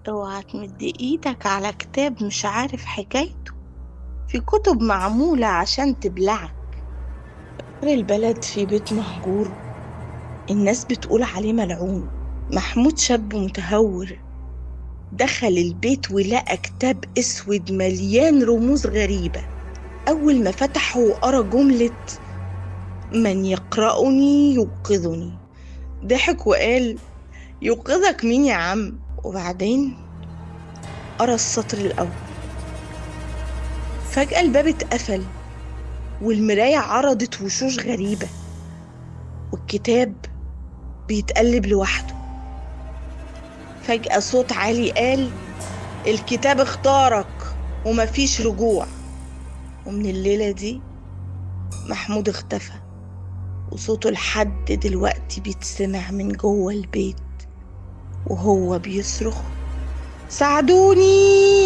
اوعى تمد ايدك على كتاب مش عارف حكايته، في كتب معمولة عشان تبلعك. البلد في بيت مهجور، الناس بتقول عليه ملعون. محمود شاب متهور دخل البيت ولقى كتاب اسود مليان رموز غريبة. أول ما فتحه وقرأ جملة من يقرأني يوقظني، ضحك وقال يوقظك مين يا عم؟ وبعدين قرأ السطر الأول. فجأة الباب اتقفل والمراية عرضت وشوش غريبة والكتاب بيتقلب لوحده. فجأة صوت عالي قال الكتاب اختارك ومفيش رجوع. ومن الليلة دي محمود اختفى، وصوته لحد دلوقتي بيتسمع من جوه البيت وهو بيصرخ ساعدوني.